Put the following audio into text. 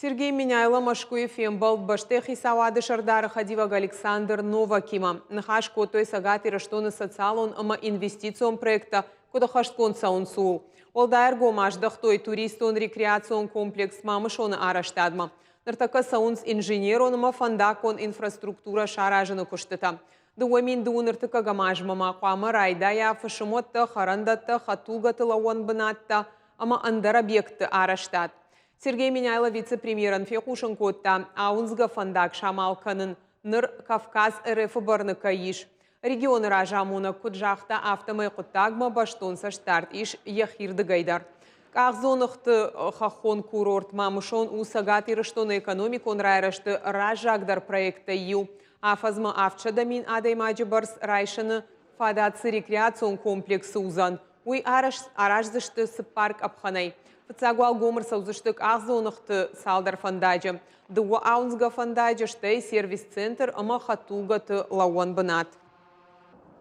Сергей Меняйло Мӕскуыйы фембӕлд бӕстӕйы хицауады сӕрдары хӕдивӕг Александр Новакимӕ. Ныхас кодтой Цӕгат Ирыстоны социалон ӕмӕ инвестицион проекттӕ куыд ӕххӕстгонд цӕуынц, ууыл. Уӕлдай ӕргом аздӕхтой туристон-рекреацион комплекс Мамысон-ы арӕзтадмӕ. Ныртӕккӕ цӕуынц инженерон ӕмӕ фӕндаггон инфраструктурӕ саразыны куыстытӕ. 2003 ӕртыккӕгӕм азмӕ ма хъуамӕ райдайа фысымуӕттӕ, хӕрӕндӕттӕ, хӕдтулгӕты лӕууӕн бынӕттӕ ӕмӕ ӕндӕр объектты арӕзтад. Сергей Меняйло вице-премьерӕн фехъусын кодта, ауындзгӕ фӕндаг самал кӕнын ныр Кавказ РФ-ы бӕрны кӕй ис. Регионы разамонӕг куыд загъта, афтӕмӕй хъуыддагмӕ бӕстон цӕстдард ис йӕхирдыгӕй дӕр. Къахдзоныгъты хӕххон курорт Мамысон у Цӕгат Ирыстоны экономикон райрӕзты раззагдӕр проекттӕй иу. Афӕдзмӕ 700 000 адӕймаджы бӕрц райсыны фадат цы рекреацион комплексы уыдзӕн, уый араздзысты цыппар къӕпхӕнӕй. Фыццаг уал гом ӕрцӕудзысты къахдзоныгъты цалдӕр фӕндаджы, дыууӕ ауындзгӕ фӕндаджы, стӕй сервис-центр ӕмӕ хӕдтулгӕты лӕууӕн бынат.